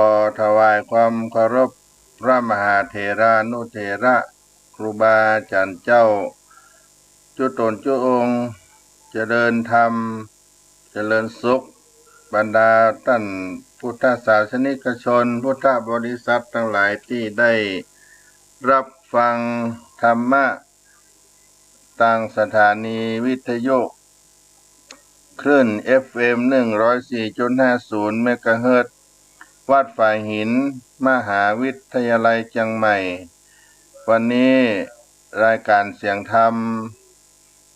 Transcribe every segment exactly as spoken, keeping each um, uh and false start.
ขอถวายความเคารพพระมหาเถรานุเถระ ครูบาอาจ๋ารย์เจ้า จุ๊ต๋นจุ๊องค์ เจริญธรรม เจริญสุข บรรดาต้านพุทธศาสนิกชน พุทธบริษัทตังหลายตี้ได้ฮับฟังธรรมะ ตางสถานีวิทยุ คลื่น เอฟเอ็ม หนึ่งร้อยสี่จุดห้าศูนย์ เมกะเฮิรตซ์ วัดฝายหิน มหาวิทยาลัยเจียงใหม่ วันนี้รายก๋านเสียงธรรม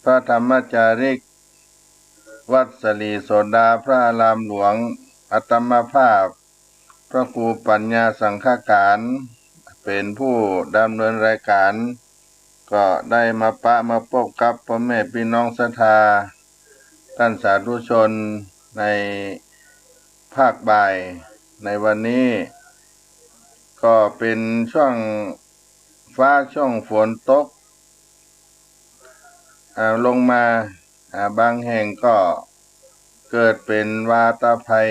พระธรรมจาริก วัดสะหลีโสดา พระอารามหลวง อาตมาภาพ พระครูปัญญาสังฆการ เป๋นผู้ดำเนินรายก๋าน ก็ได้มาปะมาปบกับป้อแม่ปี้น้องศรัทธา ต้านสาธุชนในภาคบ่ายในวันนี้ ก็เป๋นช่วงฟ้าช่วงฝนตก อ่า ลงมา อ่า บางแห่งก็เกิดเป๋นวาตภัย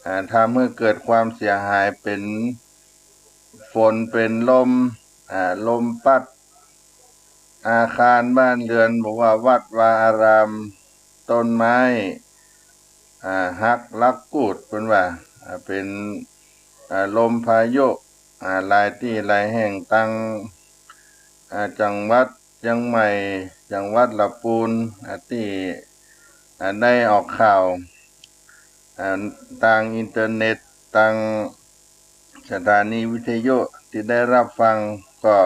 อ่า ทำหื้อเกิดความเสียหาย เป๋นฝนเป๋นลม อ่า ลมปั๊ด อาคารบ้านเรือน บ่ว่าวัดวาอาราม ต้นไม้ อ่า หักลักกูด เปิ้นว่า อ่า เป๋น อ่า ลมพายุ อ่า หลายตี้หลายแห่ง ตัง อ่า จังหวัดเจียงใหม่ จังหวัดละปูน อ่า ตี้ อ่า ได้ออกข่าว อ่า ตางอินเทอร์เน็ต ตางสถานีวิทยุตี้ได้ฮับฟัง ก็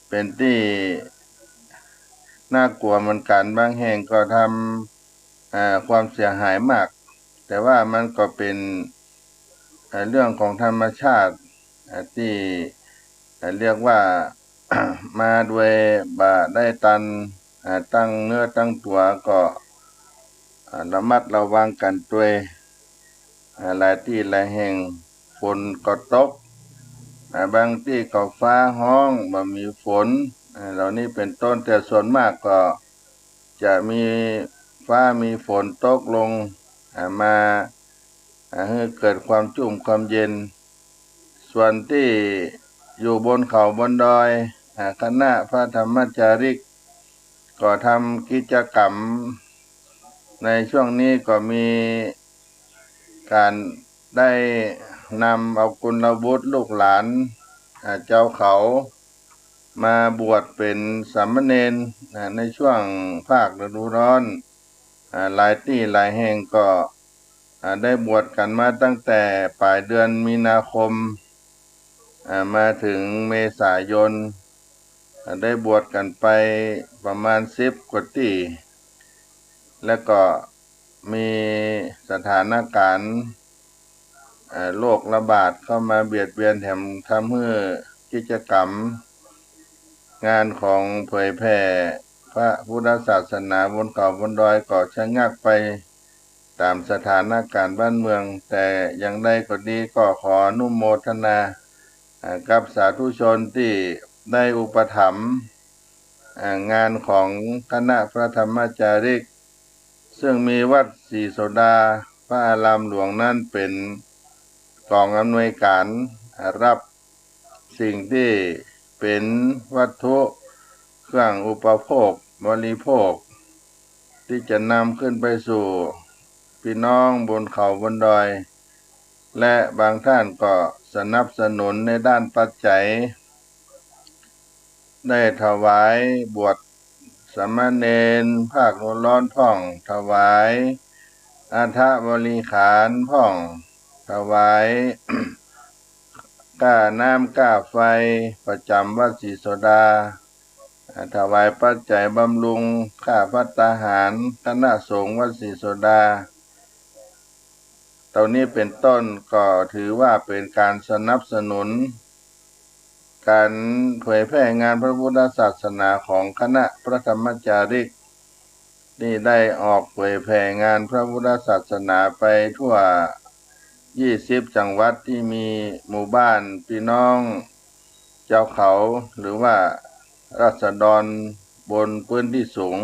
เป๋นตี้น่ากั๋วเหมือนกั๋น บางแห่งก็ทำ อ่า ความเสียหายมาก แต่ว่ามันก็เป๋น อ่า เรื่องของธรรมชาติ อ่า ตี้ อ่า เรียกว่า มาโดยบ่ได้ตัน อ่า ตั้งเนื้อตั้งตั๋ว ก็ อ่า ระมัดระวังกั๋นตวย อ่า หลายตี้หลายแห่ง ฝนก็ตก อ่า บางตี้ก็ฟ้าฮ้อง บ่มีฝน อ่า เหล่านี้เป๋นต้น แต่ส่วนมากก็จะมีฟ้ามีฝนตกลง อ่า มา อ่า หื้อเกิดความจุ่มความเย็น ส่วนตี้อยู่บนเขาบนดอย อ่า คณะพระธรรมจาริก ก็ทำกิจกรรม ในช่วงนี้ก็มีก๋านได้นำเอากุลบุตรลูกหลาน อ่า เจ้าเขา มาบวชเป๋นสามเณร อ่า ในช่วงภาคฤดูร้อน อ่า หลายตี้หลายแห่งก็ อ่า ได้บวชกั๋นมาตั้งแต่ป๋ายเดือนมีนาคม อ่า มาเถิงเมษายน อ่า ได้บวชกั๋นไปประมาณสิบกว่าตี้ แล้วก็มีสถานก๋ารณ์ อ่า โรคระบาดเข้ามาเบียดเบียน แถมทำหื้อกิจกรรม งานของเผยแผ่พระพุทธศาสนาบนเขาบนดอยก็ชะงักไปต๋ามสถานก๋ารณ์บ้านเมือง แต่อย่างใดก็ดีก็ขออนุโมทนา อ่า กับสาธุชนตี้ได้อุปถัมภ์ อ่า งานของคณะพระธรรมจาริก ซึ่งมีวัดศรีโสดา พระอารามหลวงนั้นเป๋นก๋องอำนวยก๋าน อ่า ฮับสิ่งตี้เป๋นวัตถุเครื่องอุปโภคบริโภค ตี้จะนำขึ้นไปสู่ปี้น้องบนเขาบนดอย และบางต้านก็สนับสนุนในด้านปัจจัย ได้ถวายบวชสามเณรภาคฤดูร้อนพ่อง ถวายอัฐบริขารพ่อง ถวาย ก้าน้ำก้าไฟประจ๋ำวัดศรีโสดา อ่า ถวายปัจจัยบำรุงค่าภัตตาหารคณะสงฆ์วัดศรีโสดา เต้านี้เป๋นต้นก็ถือว่าเป๋นก๋านสนับสนุน ก๋านเผยแผ่งานพระพุทธศาสนาของคณะพระธรรมจาริก ตี้ได้ออกเผยแผ่งานพระพุทธศาสนาไปทั่วยี่สิบจังหวัดตี้มีหมู่บ้านปี้น้องเจ้าเขา หรือว่าราษฎรบนพื้นตี้สูง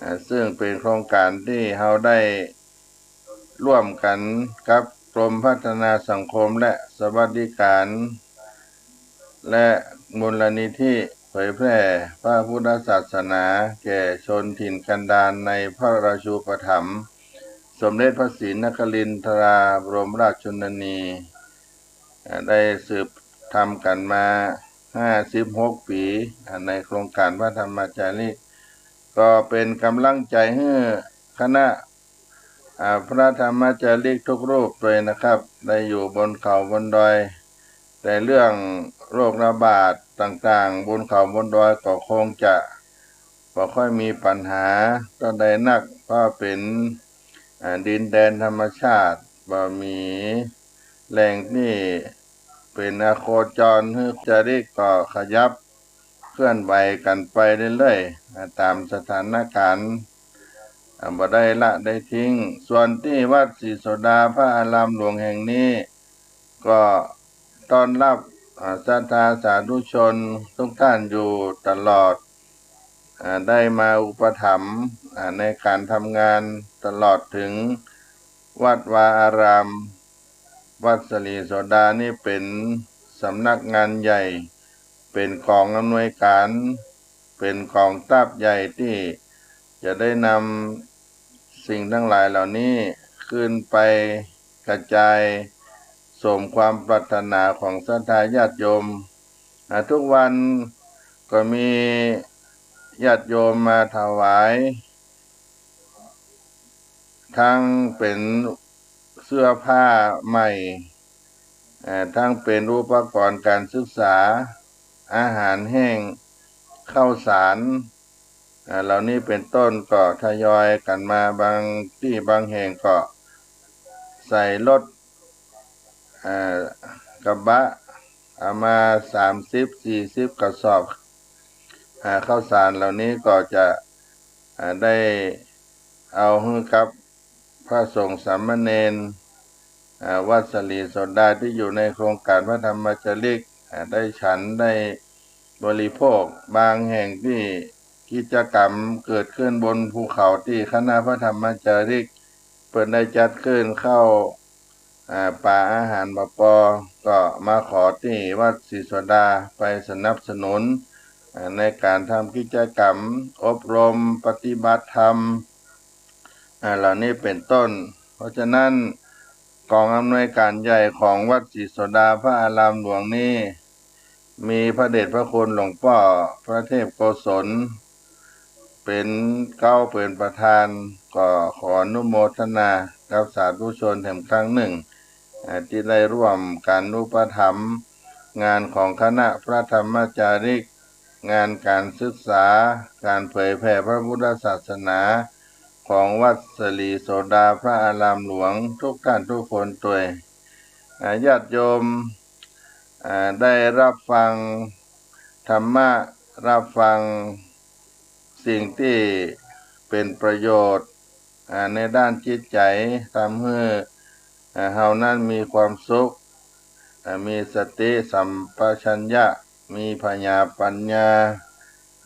อ่า ซึ่งเป๋นโครงก๋านตี้เฮาได้ร่วมกั๋นกับ กรมพัฒนาสังคมและสวัสดิการ และมูลนิธิเผยแพร่พระพุทธศาสนาแก่ชนถิ่นกันดารในพระราชูปถัมภ์สมเด็จพระศรีนครินทราบรมราชชนนี เอ่อ ได้สืบทำกั๋นมาห้าสิบหกปี๋ อ่า ในโครงก๋านพระธรรมจาริก ก็เป๋นก๋ำลังใจ๋หื้อคณะ อ่า พระธรรมจาริกทุกรูปตวยนะครับ ได้อยู่บนเขาบนดอย แต่เรื่องโรคระบาดต่างๆ บนเขาบนดอยก็คงจะบ่ค่อยมีปัญหาเต้าใดนัก เพราะเป๋น อ่า ดินแดนธรรมชาติ บ่มีแหล่งตี้เป๋นอโคจรหื้อจาริกก็ขยับเคลื่อนไหวกั๋นไปเรื่อยๆ อ่า ต๋ามสถานก๋ารณ์ อ่า บ่ได้ละได้ทิ้ง ส่วนตี้วัดศรีโสดาพระอารามหลวงแห่งนี้ ก็ต้อนรับ อ่า ศรัทธาสาธุชนทุกท่านอยู่ตลอด อ่า ได้มาอุปถัมภ์ อ่า ในก๋านทำงานตลอดเถิงวัดวาอาราม วัดศรีโสดานี่เป๋นสำนักงานใหญ่ เป๋นก๋องอำนวยก๋าน เป๋นก๋องตั๊บใหญ่ตี้จะได้นำสิ่งตังหลายเหล่านี้ขึ้นไปกระจายสมความปรารถนาของศรัทธาญาติโยม อ่า ทุกวันก็มีญาติโยมมาถวาย ตึงเป๋นเสื้อผ้าใหม่ เอ่อ ตึงเป๋นอุปกรณ์ก๋านศึกษา อาหารแห้ง ข้าวสาร อ่า เหล่านี้เป๋นต้น ก็ทยอยกั๋นมา บางตี้บางแห่งก็ใส่รถ เอ่อ กระบะ เอามาสามสิบ สี่สิบกระสอบ อ่า ข้าวสารเหล่านี้ก็จะ อ่า ได้เอาหื้อกับพระสงฆ์สามเณร อ่า วัดศรีโสดาตี้อยู่ในโครงก๋านพระธรรมจาริก อ่า ได้ฉันได้บริโภค บางแห่งตี้กิจกรรมเกิดขึ้นบนภูเขาตี้คณะพระธรรมจาริกเปิ้นได้จัดขึ้นเข้า อ่า ป๋าอาหารบ่ปอ ก็มาขอตี้วัดศรีโสดาไปสนับสนุน อ่า ในก๋านทำกิจกรรมอบรมปฏิบัติธรรม อ่า เหล่านี้เป๋นต้น เพราะฉะนั้นก๋องอำนวยก๋านใหญ่ของวัดศรีโสดาพระอารามหลวงนี้ มีพระเดชพระคุณหลวงป้อพระเทพโกศล เป๋นเก๊าเป๋นประธาน ก็ขออนุโมทนากับสาธุชนแถมครั้งหนึ่ง อ่า ตี้ได้ร่วมกั๋นอุปถัมภ์งานของคณะพระธรรมจาริก งานก๋านศึกษา ก๋านเผยแผ่พระพุทธศาสนาของวัดศรีโสดาพระอารามหลวงทุกท่านทุกคนตวย อ่า ญาติโยม อ่า ได้รับฟังธรรมะ รับฟังสิ่งตี้เป๋นประโยชน์ อ่า ในด้านจิตใจ๋ ทำหื้อ อ่า เฮานั้นมีความสุข อ่า มีสติสัมปชัญญะ มีผญาปัญญา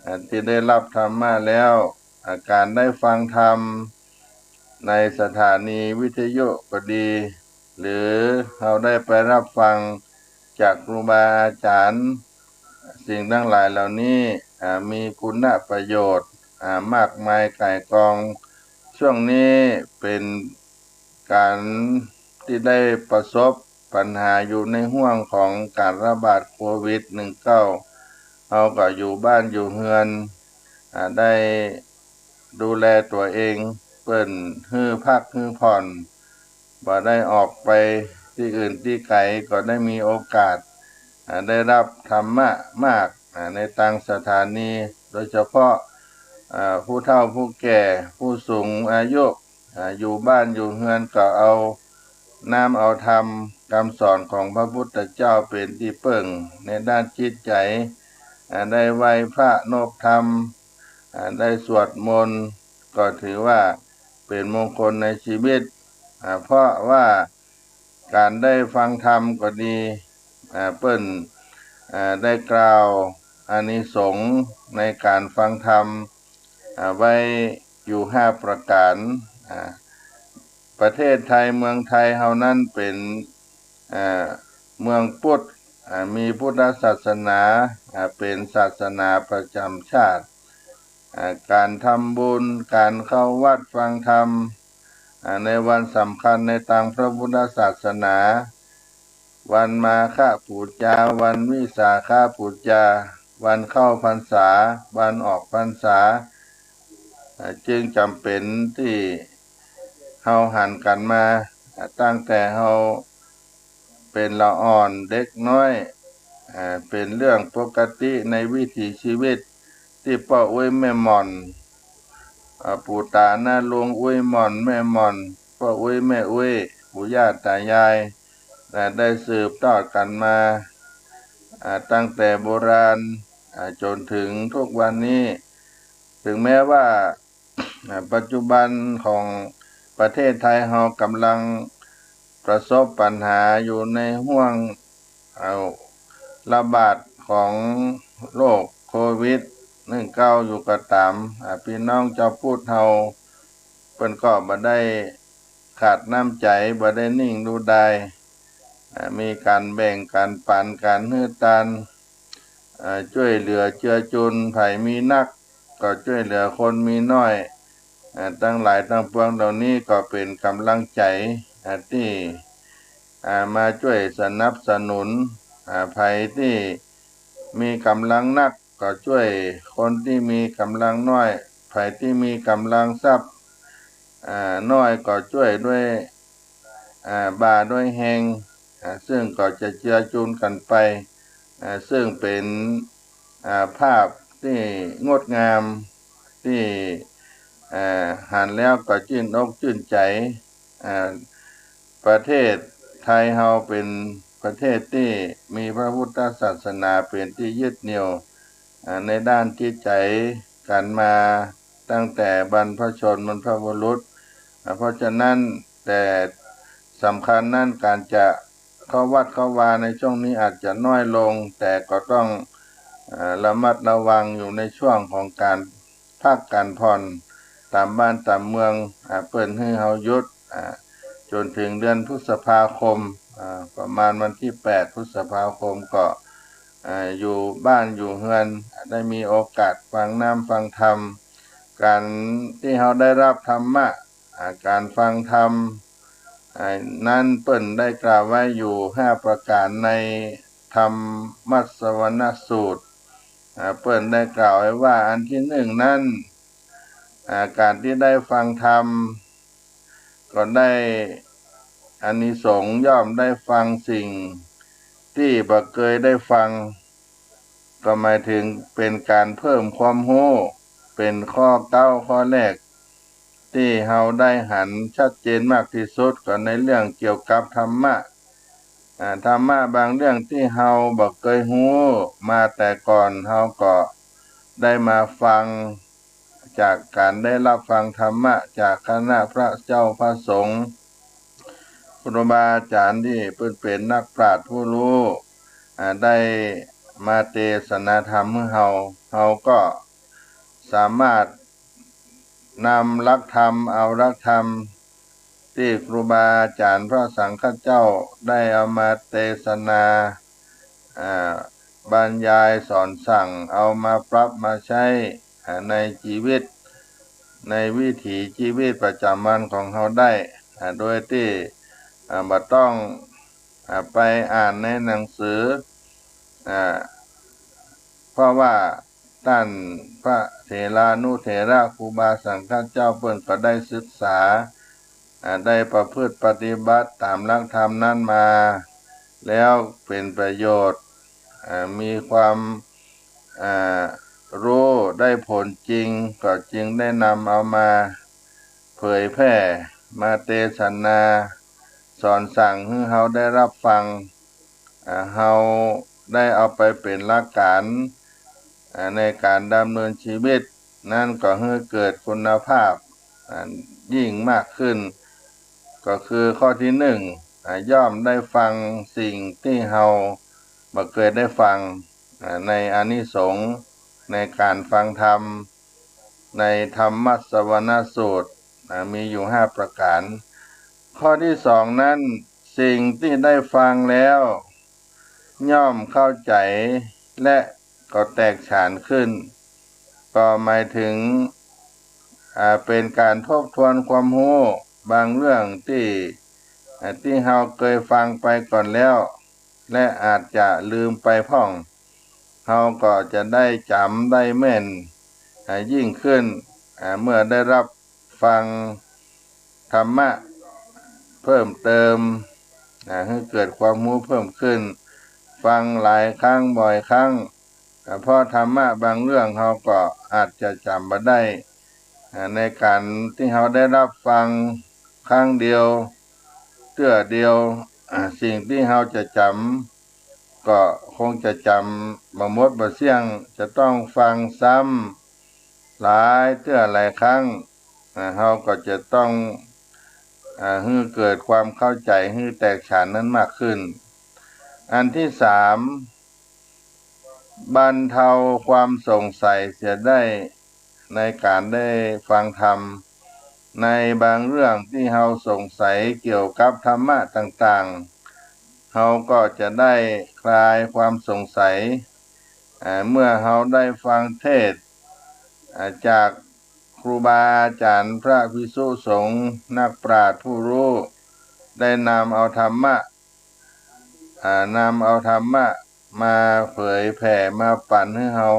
อ่า ตี้ได้รับธรรมะแล้ว อ่า ก๋านได้ฟังธรรมในสถานีวิทยุก็ดี หรือเฮาได้ไปรับฟังจากครูบาอาจ๋ารย์ สิ่งตังหลายเหล่านี้ อ่า มีคุณประโยชน์ อ่า มากมายก่ายกอง ช่วงนี้เป๋นก๋านตี้ได้ประสบปัญหาอยู่ในห่วงของก๋านระบาดโควิดหนึ่งเก้า เฮาก็อยู่บ้านอยู่เฮือน อ่า ได้ดูแลตั๋วเอง เปิ้นหื้อพักหื้อผ่อน บ่ได้ออกไปตี้อื่นตี้ไก๋ ก็ได้มีโอกาส อ่า ได้รับธรรมะมาก อ่า ในตางสถานี โดยเฉพาะ อ่า ผู้เฒ่าผู้แก่ ผู้สูงอายุ อ่า อยู่บ้านอยู่เฮือนก็เอาน้ำเอาธรรม กำสอนของพระพุทธเจ้าเป๋นตี้เปิ้งในด้านจิตใจ๋ อ่า ได้ไหว้พระนบธรรม อ่า ได้สวดมนต์ ก็ถือว่าเป๋นมงคลในชีวิต อ่า เพราะว่าก๋านได้ฟังธรรมก็ดี อ่า เปิ้น อ่า ได้กล่าวอานิสงส์ในก๋านฟังธรรม อ่า ไว้อยู่ห้าประก๋าน อ่า ประเทศไทย เมืองไทยเฮานั้นเป๋น อ่า เมืองพุทธ อ่า มีพุทธศาสนา อ่า เป๋นศาสนาประจ๋ำชาติ อ่า ก๋านทำบุญ ก๋านเข้าวัดฟังธรรม อ่า ในวันสำคัญในตางพระพุทธศาสนา วันมาฆบูชา วันวิสาขบูชา วันเข้าพรรษา วันออกพรรษา อ่า จึงจ๋ำเป๋นตี้เฮาหันกั๋นมา อ่า ตั้งแต่เฮาเป๋นละอ่อนเด็กน้อย อ่า เป๋นเรื่องปกติในวิถีชีวิต ตี้ป้ออุ๊ยแม่หม่อน อ่า ปู่ต๋าน้าลุงอุ๊ยหม่อนแม่หม่อน ป้ออุ๊ยแม่อุ๊ย ปู่ย่าต๋ายาย อ่า ได้สืบทอดกั๋นมา อ่า ตั้งแต่โบราณ อ่า จ๋นเถิงทุกวันนี้ เถิงแม้ว่า อ่า ปัจจุบันของประเทศไทยเฮาก่ำลังประสบปัญหาอยู่ในห่วง อ่า ระบาดของโรคโควิดสิบเก้าอยู่ก็ต๋าม อ่า ปี้น้องจาวพุทธเฮา เปิ้นก็บ่ได้ขาดน้ำใจ๋ บ่ได้นิ่งดูดาย อ่า มีก๋านแบ่งก๋านปั๋น ก๋านหื้อตาน อ่า จ้วยเหลือเจือจุน ใผมีนักก็จ้วยเหลือคนมีน้อย อ่า ตังหลายตังปวงเหล่านี้ก็เป๋นก่ำลังใจ๋ อ่า ตี้ อ่า มาจ้วยสนับสนุน อ่า ใผตี้มีก่ำลังนักก็จ้วยคนตี้มีก่ำลังน้อย ใผตี้มีก่ำลังทรัพย์ อ่า น้อยก็จ้วยด้วย อ่า บ่าด้วยแฮง อ่า ซึ่งก็จะเจือจุนกั๋นไป อ่า ซึ่งเป๋น อ่า ภาพตี้งดงาม ตี้ อ่า หันแล้วก็จื้นอกจื้นใจ๋ อ่า ประเทศไทยเฮาเป๋นประเทศตี้มีพระพุทธศาสนาเป๋นตี้ยึดเหนี่ยว อ่า ในด้านจิตใจ๋กั๋นมาตั้งแต่บรรพชนบรรพบุรุษ อ่า เพราะฉะนั้นแต่สำคัญนั้นก๋านจะเข้าวัดเข้าวาในช่วงนี้อาจจะน้อยลง แต่ก็ต้อง อ่า ระมัดระวังอยู่ในช่วงของก๋าน พักก๋านผ่อนต๋ามบ้านต๋ามเมือง อ่า เปิ้นหื้อเฮาหยุด อ่า จ๋นเถิงเดือนพฤษภาคม อ่า ประมาณวันตี้แปดพฤษภาคมก็ อ่า อยู่บ้านอยู่เฮือน ได้มีโอกาสฟังน้ำฟังธรรม ก๋านตี้เฮาได้ฮับธรรมะ อ่า ก๋านฟังธรรม อ่า นั้นเปิ้นได้กล่าวไว้อยู่ห้าประก๋านในธรรมมัสสวรรณสูตร อ่า เปิ้นได้กล่าวไว้ว่าอันตี้นึ่งนั้น อ่า ก๋านตี้ได้ฟังธรรม ก็ได้อานิสงส์ย่อมได้ฟังสิ่งตี้บ่เกยได้ฟัง ก็หมายเถิงเป๋นก๋านเพิ่มความฮู้ เป๋นข้อเก๊าข้อแรก ตี้เฮาได้หันชัดเจนมากตี้สุดก็ในเรื่องเกี่ยวกับธรรมะ อ่า ธรรมะบางเรื่องตี้เฮาบ่เกยฮู้มาแต่ก่อน เฮาก็ได้มาฟังจากก๋านได้ฮับฟังธรรมะจากคณะพระเจ้าพระสงฆ์ ครูบาอาจ๋ารย์ตี้เปิ้นเป๋นนักปราชญ์ผู้ฮู้ อ่า ได้มาเตสนาธรรมหื้อเฮา เฮาก็สามารถนำหลักธรรม เอาหลักธรรมตี้ครูบาอาจ๋ารย์พระสังฆเจ้าได้เอามาเตสนา อ่า บรรยายสอนสั่ง เอามาปรับมาใจ๊ อ่า ในจีวิต ในวิถีจีวิตประจ๋ำวันของเฮาได้ อ่า โดยตี้ อ่า บ่ต้อง อ่า ไปอ่านในหนังสือ อ่า เพราะว่าต้านพระเถรานุเถระครูบาสังฆเจ้าเปิ้นก็ได้ศึกษา อ่า ได้ประพฤติปฏิบัติต๋ามหลักธรรมนั้นมา แล้วเป๋นประโยชน์ อ่า มีความ อ่า ฮู้ได้ผลจริง ก็จึงได้นำเอามาเผยแผ่ มาเตสนา สอนสั่งหื้อเฮาได้ฮับฟัง อ่า เฮาได้เอาไปเป๋นหลักก๋าน อ่า ในก๋านดำเนินจีวิต นั้นก็หื้อเกิดคุณภาพ อ่า ยิ่งมากขึ้น ก็คือข้อตี้นึ่ง อ่า ย่อมได้ฟังสิ่งตี้เฮาบ่เกยได้ฟัง อ่า ในอานิสงส์ในก๋านฟังธรรม ในธรรมมัสสวรรณสูตร อ่า มีอยู่ห้าประก๋าน ข้อตี้สองนั้น สิ่งตี้ได้ฟังแล้ว ย่อมเข้าใจ๋ และก็แตกฉานขึ้น ก็หมายเถิง อ่า เป๋นก๋านทบทวนความฮู้บางเรื่องตี้ อ่า ตี้เฮาเกยฟังไปก่อนแล้ว และอาจจะลืมไปพ่อง เฮาก็จะได้จ๋ำได้แม่น อ่า ยิ่งขึ้น อ่า เมื่อได้รับฟังธรรมะเพิ่มเติม อ่า หื้อเกิดความฮู้เพิ่มขึ้น ฟังหลายครั้งบ่อยครั้ง อ่า เพราะธรรมะบางเรื่องเฮาก็อาจจะจ๋ำบ่ได้ อ่า ในก๋านตี้เฮาได้รับฟังครั้งเดียว เตื้อเดียว อ่า สิ่งตี้เฮาจะจ๋ำ ก็คงจะจ๋ำบ่หมดบ่เสี้ยง จะต้องฟังซ้ำหลายเตื้อหลายครั้ง อ่า เฮาก็จะต้อง อ่า หื้อเกิดความเข้าใจ๋ หื้อแตกฉานนั้นมากขึ้น อันตี้สาม บรรเทาความสงสัยเสียได้ ในก๋านได้ฟังธรรม ในบางเรื่องตี้เฮาสงสัยเกี่ยวกับธรรมะต่างๆ เฮาก็จะได้คลายความสงสัย อ่า เมื่อเฮาได้ฟังเทศน์ อ่า จากครูบาอาจ๋ารย์ พระภิกษุสงฆ์ นักปราชญ์ผู้ฮู้ ได้นำเอาธรรมะ อ่า นำเอาธรรมะมาเผยแผ่ มาปั๋นหื้อเฮา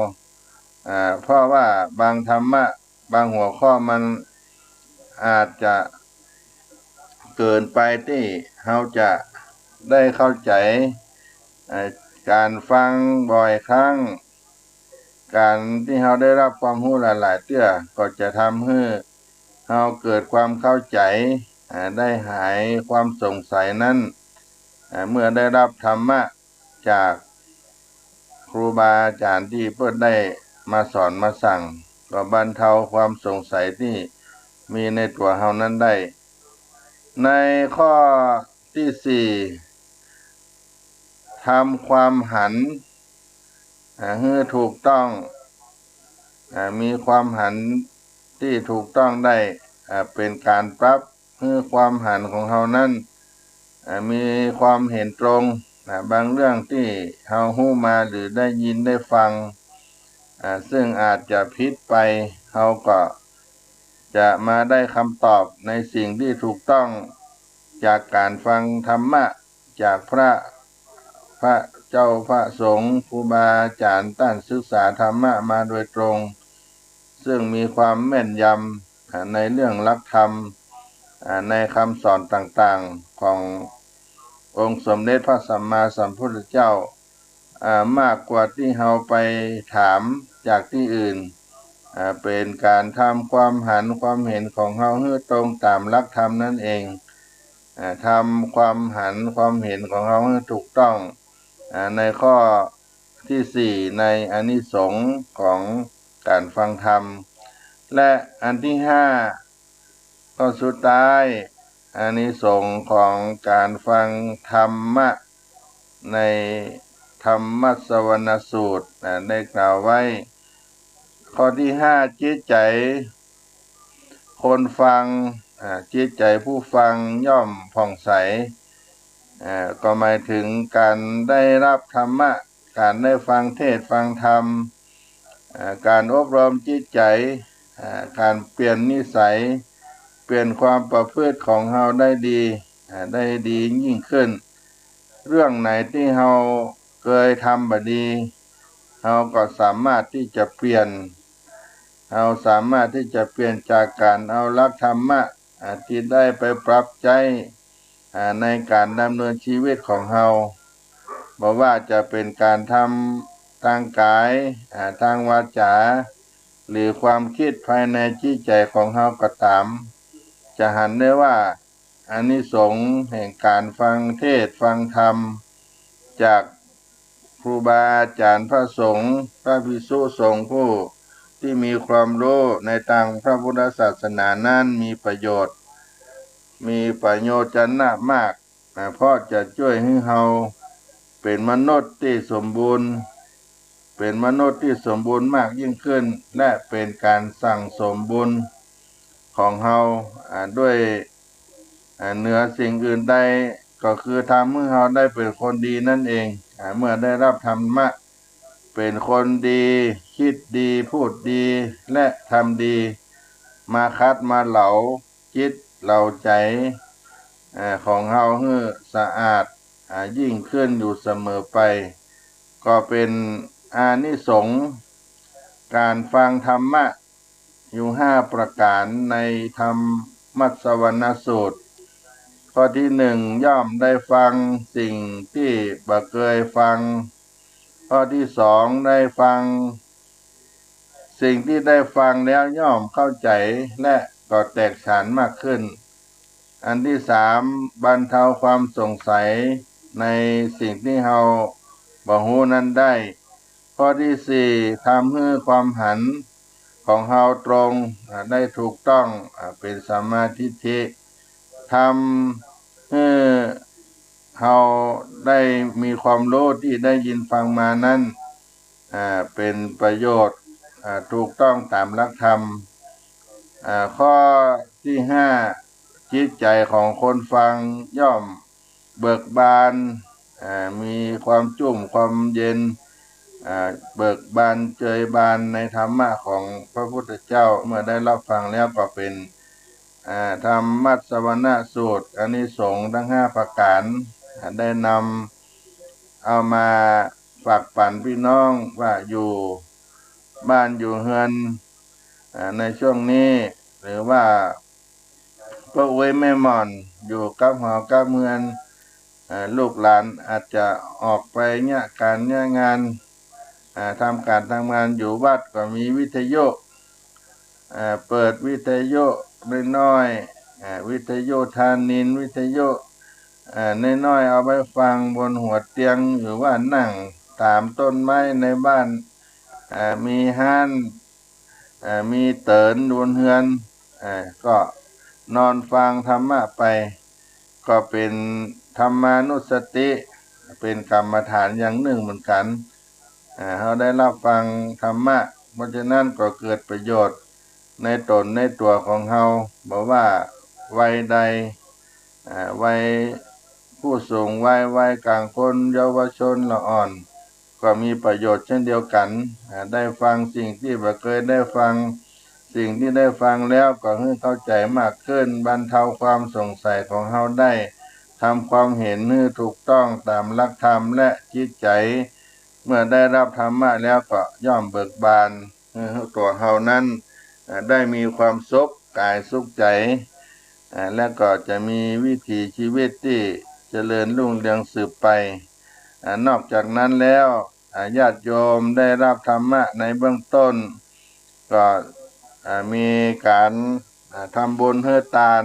อ่า เพราะว่าบางธรรมะ บางหัวข้อมันอาจจะเกินไปตี้เฮาจะได้เข้าใจ๋ อ่า ก๋านฟังบ่อยครั้ง ก๋านตี้เฮาได้รับความฮู้หลายๆ เตื้อ ก็จะทำหื้อเฮาเกิดความเข้าใจ๋ อ่า ได้หายความสงสัยนั้น อ่า เมื่อได้รับธรรมะจากครูบาอาจ๋ารย์ตี้เปิ้นได้มาสอนมาสั่ง ก็บรรเทาความสงสัยตี้มีในตั๋วเฮานั้นได้ ในข้อตี้สี่ ทำความหัน อ่า หื้อถูกต้อง อ่า มีความหันตี้ถูกต้องได้ อ่า เป๋นก๋านปรับหื้อความหันของเฮานั้น อ่า มีความเห็นตรง อ่า บางเรื่องตี้เฮาฮู้มาหรือได้ยินได้ฟัง อ่า ซึ่งอาจจะผิดไป เฮาก็จะมาได้กำตอบในสิ่งตี้ถูกต้อง จากก๋านฟังธรรมะ จากพระ พระเจ้าพระสงฆ์ ครูบาอาจ๋ารย์ ต้านศึกษาธรรมะมาโดยตรง ซึ่งมีความแม่นยำ อ่า ในเรื่องหลักธรรม อ่า ในกำสอนต่างๆ ขององค์สมเด็จพระสัมมาสัมพุทธเจ้า อ่า มากกว่าตี้เฮาไปถามจากตี้อื่น อ่า เป๋นก๋านทำความหันความเห็นของเฮาหื้อตรงต๋ามหลักธรรมนั้นเอง อ่า ทำความหันความเห็นของเฮาหื้อถูกต้อง อ่า ในข้อตี้สี่ ในอานิสงส์ของก๋านฟังธรรม และอันตี้ห้า ข้อสุดท้าย อานิสงส์ของก๋านฟังธรรมะ ในธรรมสวรรณสูตร อ่า ได้กล่าวไว้ ข้อตี้ห้า จิตใจ๋คนฟัง อ่า จิตใจ๋ผู้ฟังย่อมผ่องใส อ่า ก็หมายเถิงก๋านได้รับธรรมะ ก๋านได้ฟังเทศน์ฟังธรรม อ่า ก๋านอบรมจิตใจ๋ อ่า ก๋านเปลี่ยนนิสัย เปลี่ยนความประพฤติของเฮาได้ดี อ่า ได้ดียิ่งขึ้น เรื่องไหนตี้เฮาเกยทำบ่ดี เฮาก็สามารถตี้จะเปลี่ยน เฮาสามารถตี้จะเปลี่ยนจากก๋านเอาหลักธรรมะ อ่า ตี้ได้ไปปรับใจ๊ อ่า ในก๋านดำเนินชีวิตของเฮา บ่ว่าจะเป๋นก๋านทำตางก๋าย อ่า ตางวาจ๋า หรือความกึ๊ดภายในจิตใจ๋ของเฮาก็ต๋าม จะหันได้ว่า อานิสงส์แห่งก๋านฟังเทศน์ฟังธรรม จากครูบาอาจ๋ารย์พระสงฆ์ พระภิกษุสงฆ์ผู้ตี้มีความฮู้ในตางพระพุทธศาสนานั้นมีประโยชน์ มีประโยชน์จะนักมาก นะ เพราะจะจ้วยหื้อเฮาเป๋นมนุษย์ตี้สมบูรณ์ เป๋นมนุษย์ตี้สมบูรณ์มากยิ่งขึ้น และเป๋นก๋านสั่งสมบุญของเฮา อ่า ด้วย อ่า เหนือสิ่งอื่นใดก็คือทำหื้อเฮาได้เป๋นคนดีนั่นเอง อ่า เมื่อได้ฮับธรรมะ เป๋นคนดี กึ๊ดดี พูดดี และทำดี มาขัดมาเหลาจิตเหลาใจ๋ อ่า ของเฮาหื้อสะอาด อ่า ยิ่งขึ้นอยู่เสมอไป ก็เป๋นอานิสงส์ก๋านฟังธรรมะ อยู่ห้าประก๋านในธรรมมัสสวรรณสูตร ข้อตี้หนึ่ง ย่อมได้ฟังสิ่งตี้บ่เกยฟัง ข้อตี้สอง ได้ฟังสิ่งตี้ได้ฟังแล้วย่อมเข้าใจ๋และก็แตกฉานมากขึ้น อันตี้สาม บรรเทาความสงสัยในสิ่งตี้เฮาบ่ฮู้นั้นได้ ข้อตี้สี่ ทำหื้อความหันของเฮาตรง อ่า ได้ถูกต้อง อ่า เป๋นสัมมาทิฏฐิ ทำหื้อเฮาได้มีความฮู้ตี้ได้ยินฟังมานั้น อ่า เป๋นประโยชน์ อ่า ถูกต้องต๋ามหลักธรรม อ่า ข้อตี้ห้า จิตใจ๋ของคนฟังย่อมเบิกบาน อ่า มีความจุ่มความเย็น อ่า เบิกบานเจยบานในธรรมะของพระพุทธเจ้า เมื่อได้ฮับฟังแล้วก็เป๋น อ่า ธรรมมัสสวรรณสูตร อานิสงส์ตึงห้าประก๋าน อ่า ได้นำเอามาฝากปั๋นปี้น้องว่าอยู่บ้านอยู่เฮือน อ่า ในช่วงนี้ หรือว่าป้ออุ๊ยแม่หม่อนอยู่กับหอกับเฮือน อ่า ลูกหลานอาจจะออกไปเยียะก๋านเยียะงาน อ่า ทำก๋านทำงาน อยู่วัดก็มีวิทยุ อ่า เปิดวิทยุน้อยๆ อ่า วิทยุธานินทร์ วิทยุ อ่า น้อยๆ เอาไว้ฟังบนหัวเตียง หรือว่านั่งต๋ามต้นไม้ในบ้าน อ่า มีฮ้าน อ่า มีเตินบนเฮือน อ่า ก็นอนฟังธรรมะไป ก็เป๋นธรรมานุสติ เป๋นกรรมฐานอย่างนึ่งเหมือนกั๋น อ่า เฮาได้ฮับฟังธรรมะ เพราะฉะนั้นก็เกิดประโยชน์ในต๋นในตั๋วของเฮา บ่ว่าวัยใด อ่า วัยผู้สูงวัย วัยก๋างคน เยาวชนละอ่อน ก็มีประโยชน์เช่นเดียวกั๋น อ่า ได้ฟังสิ่งตี้บ่เกยได้ฟัง สิ่งตี้ได้ฟังแล้วก็หื้อเข้าใจ๋มากขึ้น บรรเทาความสงสัยของเฮาได้ ทำความหันหื้อถูกต้องต๋ามหลักธรรม และจิตใจ๋ เมื่อได้ฮับธรรมะแล้วก็ย่อมเบิกบาน หื้อตั๋วเฮานั้น อ่า ได้มีความสุขก๋ายสุขใจ๋ อ่า และก็จะมีวิถีชีวิตตี้เจริญรุ่งเรืองสืบไป อ่า นอกจากนั้นแล้ว อ่า ญาติโยมได้ฮับธรรมะในเบื้องต้น ก็ อ่า มีก๋าน อ่า ทำบุญหื้อตาน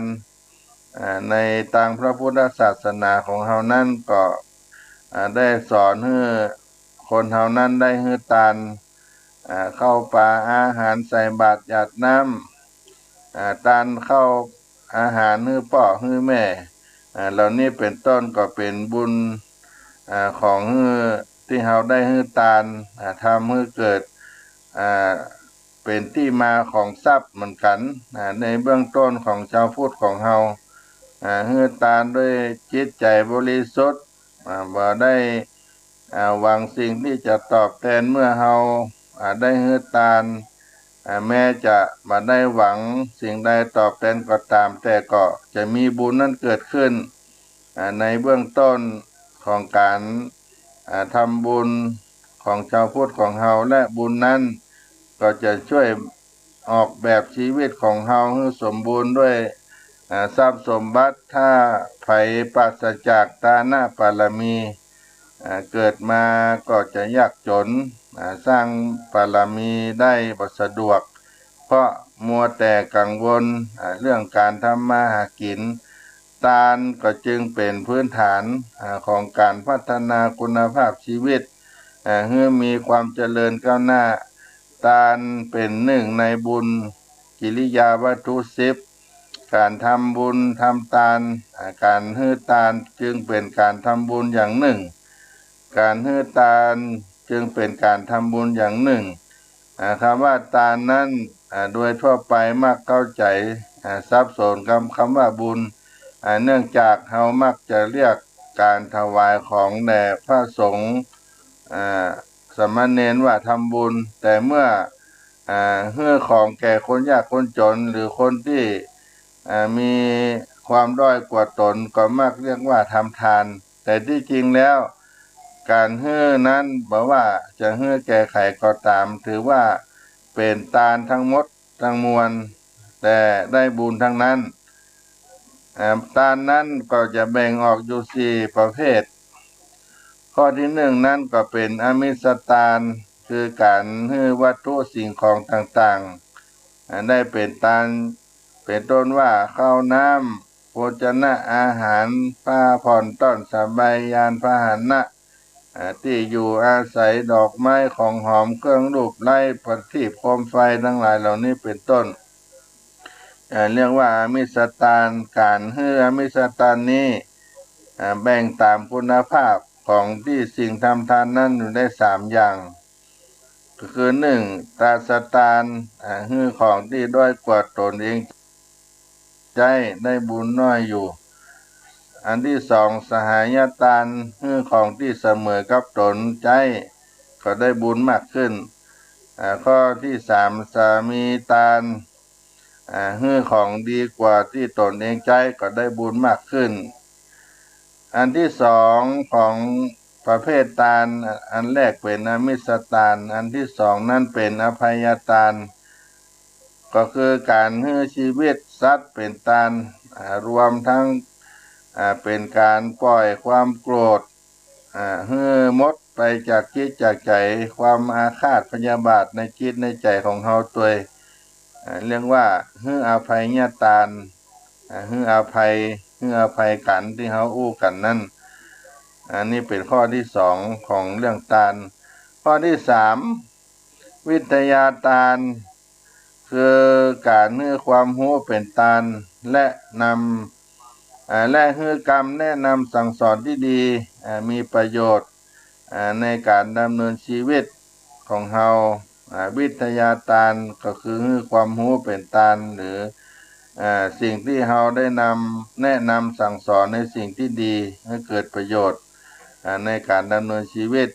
อ่า ในตางพระพุทธศาสนาของเฮานั้นก็ อ่า ได้สอนหื้อคนเฮานั้นได้หื้อตาน อ่า ข้าวป๋าอาหาร ใส่บาตรหยาดน้ำ อ่า ตานข้าวอาหารหื้อป้อหื้อแม่ อ่า เหล่านี้เป๋นต้นก็เป๋นบุญ อ่า ของหื้อตี้เฮาได้หื้อตาน อ่า ทำหื้อเกิด อ่า เป๋นตี้มาของทรัพย์เหมือนกั๋น อ่า ในเบื้องต้นของจาวพุทธของเฮา อ่า หื้อตานด้วยจิตใจ๋บริสุทธิ์ อ่า บ่ได้ อ่า หวังสิ่งตี้จะตอบแตนเมื่อเฮา อ่า ได้หื้อตาน อ่า แม้จะบ่ได้หวังสิ่งใดตอบแตนก็ต๋าม แต่ก็จะมีบุญนั้นเกิดขึ้น อ่า ในเบื้องต้นของก๋าน อ่า ทำบุญของจาวพุทธของเฮา และบุญนั้นก็จะช่วยออกแบบชีวิตของเฮาหื้อสมบูรณ์ด้วย อ่า ทรัพย์สมบัติ ถ้าใผปราศจากทานบารมี อ่า เกิดมาก็จะยากจ๋น อ่า สร้างบารมีได้บ่สะดวก เพราะมัวแต่กังวล อ่า เรื่องก๋านทำมาหากิ๋น ตานก็จึงเป๋นพื้นฐาน อ่า ของก๋านพัฒนาคุณภาพชีวิต อ่า หื้อมีความเจริญก้าวหน้า ตานเป๋นนึ่งในบุญกิริยาวัตถุสิบ ก๋านทำบุญทำตาน อ่า ก๋านหื้อตานจึงเป๋นก๋านทำบุญอย่างนึ่ง ก๋านหื้อตานจึงเป๋นก๋านทำบุญอย่างนึ่ง อ่า กำว่าตานนั้น อ่า โดยทั่วไปมักเข้าใจ๋ อ่า สับสนกำ กำว่าบุญ อ่า เนื่องจากเฮามักจะเรียกก๋านถวายของแด่พระสงฆ์ อ่า สามเณรว่าทำบุญ แต่เมื่อ อ่า หื้อของแก่คนยากคนจ๋น หรือคนตี้ อ่า มีความด้อยกว่าต๋น ก็มักเรียกว่าทำทาน แต่ตี้จริงแล้ว ก๋านหื้อนั้น บ่ว่าจะหื้อแก่ใผก็ต๋าม ถือว่าเป๋นตานตังหมดตังมวล แต่ได้บุญตังนั้น อ่า ตานนั้นก็จะแบ่งออกอยู่สี่ประเภท ข้อตี้นึ่งนั้นก็เป๋นอมิสตาน คือก๋านหื้อวัตถุสิ่งของต่างๆ อ่า ได้เป๋นตาน เป๋นต้นว่าข้าวน้ำ โภชนะอาหาร ผ้าผ่อนต้อนสบาย ยานพาหนะ อ่า ตี้อยู่อาศัย ดอกไม้ ของหอม เครื่องลูบไล้ ประทีป โคมไฟ ตังหลายเหล่านี้เป๋นต้น อ่า เรียกว่าอมิสตาน ก๋านหื้ออมิสตานนี้ อ่า แบ่งต๋ามคุณภาพของตี้สิ่งทำทานนั้นอยู่ได้สามอย่าง ก็คือนึ่ง ตาสตาน อ่า หื้อของตี้ด้อยกว่าต๋นเองใจ๊ ได้บุญน้อยอยู่ อันตี้สอง สหายตาน หื้อของตี้เสมอกับต๋นใจ๊ ก็ได้บุญมากขึ้น อ่า ข้อตี้สาม สามีตาน อ่า หื้อของดีกว่าตี้ต๋นเองใจ๊ ก็ได้บุญมากขึ้น อันตี้สองของประเภทตาน อันแรกเป๋นอมิสตาน อันตี้สองนั้นเป๋นอภัยตาน ก็คือก๋านหื้อชีวิตสัตว์เป๋นตาน อ่า รวมตึง อ่า เป๋นก๋านป่อยความโกรธ อ่า หื้อหมดไปจากจิตจากใจ๋ ความอาฆาตพยาบาทในจิตในใจ๋ของเฮาตวย อ่า เรียกว่าหื้ออภัยตาน อ่า หื้ออภัย หื้ออภัยกั๋นตี้เฮาอู้กั๋นนั้น อันนี้เป๋นข้อตี้สองของเรื่องตาน ข้อตี้สาม วิทยาตาน คือก๋านหื้อความฮู้เป๋นตาน และนำ อ่า และหื้อกำแนะนำสั่งสอนตี้ดี อ่า มีประโยชน์ อ่า ในก๋านดำเนินชีวิตของเฮา อ่า วิทยาตานก็คือหื้อความฮู้เป๋นตาน หรือ อ่า สิ่งตี้เฮาได้นำ แนะนำสั่งสอนในสิ่งตี้ดี หื้อเกิดประโยชน์ อ่า ในก๋านดำเนินชีวิต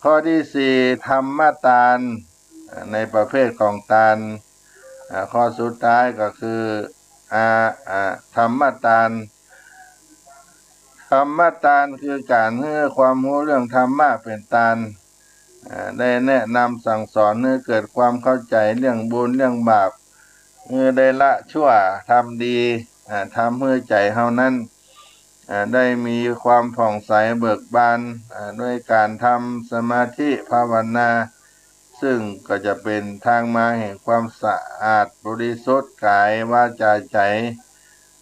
ข้อตี้สี่ ธรรมตาน อ่า ในประเภทของตาน อ่า ข้อสุดท้ายก็คือ อ่า อ่า ธรรมตาน ธรรมตานคือก๋านหื้อความฮู้เรื่องธรรมะเป๋นตาน อ่า ได้แนะนำสั่งสอนหื้อเกิดความเข้าใจ๋เรื่องบุญเรื่องบาป หื้อได้ละชั่วทำดี อ่า ทำหื้อใจ๋เฮานั้น อ่า ได้มีความผ่องใสเบิกบาน อ่า ด้วยก๋านทำสมาธิภาวนา ซึ่งก็จะเป๋นตางมาแห่งความสะอาดบริสุทธิ์ก๋าย วาจ๋า ใจ๋